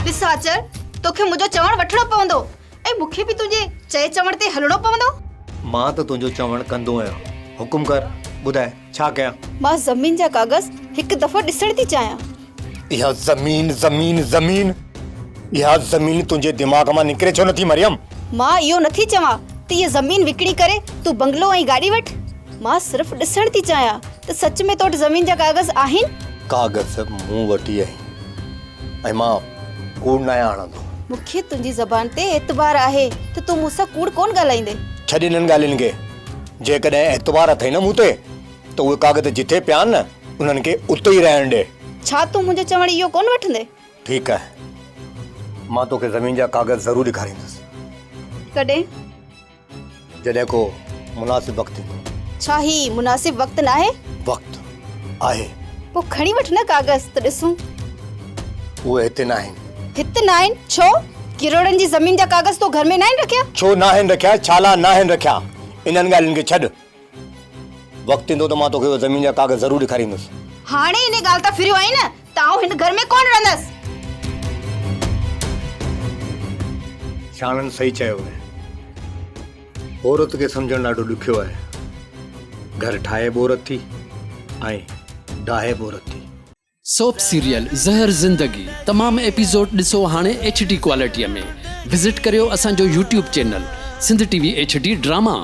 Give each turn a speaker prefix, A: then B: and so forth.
A: ڏس آچر، توکي منهنجو چوڻ وٺڻو پوندو ۽ مون کي به تنهنجي چئي چوڻ تي هلڻو پوندو.
B: مان ته تنهنجو چوڻ ڪندو آهيان. حڪم ڪر، ٻڌاء ڇا ڪيان؟
A: مان زمين جا ڪاغذ هڪ دفعو ڏسڻ ٿي چاهيان.
B: اها زمين، زمين، زمين! اها زمين تنهنجي دماغ مان نڪري ڇو نٿي مريم؟
A: مان اهو نٿي چوان ته اها زمين وڪڻي ڪري تون بنگلو ۽ گاڏي وٺ. مان صرف ڏسڻ ٿي چاهيان ته سچ ۾ تو وٽ زمين جا ڪاغذ آهن؟
B: ڪاغذ مون وٽ ئي آهن ۽ مان ڪوڙ ناهيان هڻندو.
A: مون کي تنهنجي زبان تي اعتبار آهي ته تون مون سان ڪوڙ ڪونه ڳالهائيندين.
B: ڇڏ انهن ڳالهين کي. جيڪڏهن اعتبار اٿئي نه مون تي ته اهي ڪاغذ جتي پيا آهن نه انهن کي اتي ئي رهڻ ڏي.
A: ڇا تون منهنجو چوڻ اهو ڪونه وٺندين؟
B: ٺيڪ آهي. مان توکي زمين جا ڪاغذ ضرور ڏيکاريندس.
A: ڪڏهن؟
B: جڏهن ڪو مناسب وقت ايندو.
A: ڇا هي مناسب وقت ناهي؟
B: وقت آهي.
A: پوء کڻي وٺ نه ڪاغذ ته ڏسون.
B: اهي هتي ناهن.
A: هت ناهن؟ ڇو؟ ڪروڙن جي زمين جا ڪاغذ تو گهر ۾ ناهن رکيا؟
B: ڇو ناهن رکيا؟ ڇا لاء ناهن رکيا؟ انهن ڳالهين کي ڇڏ. وقت ايندو ته مان توکي اهي زمين جا ڪاغذ ضرور ڏيکاريندس.
A: هاڻي انهي ڳالهه تان ڦريو آهين نه ته آئون هن گهر ۾ ڪونه رهندس.
B: سياڻن صحيح چيو آهي. عورت کي سمجهڻ ڏاڍو ڏکيو آهي. گهر ٺاهي به عورت ٿي ۽ ڊاهي به عورت ٿي.
C: سوپ سيريل زهر زندگي تمام ايپيسوڊ ڏسو هاڻي ايڇ ڊي ڪوالٽي ۾ وزٽ ڪريو اسان جو YouTube channel Sindh T V H D drama.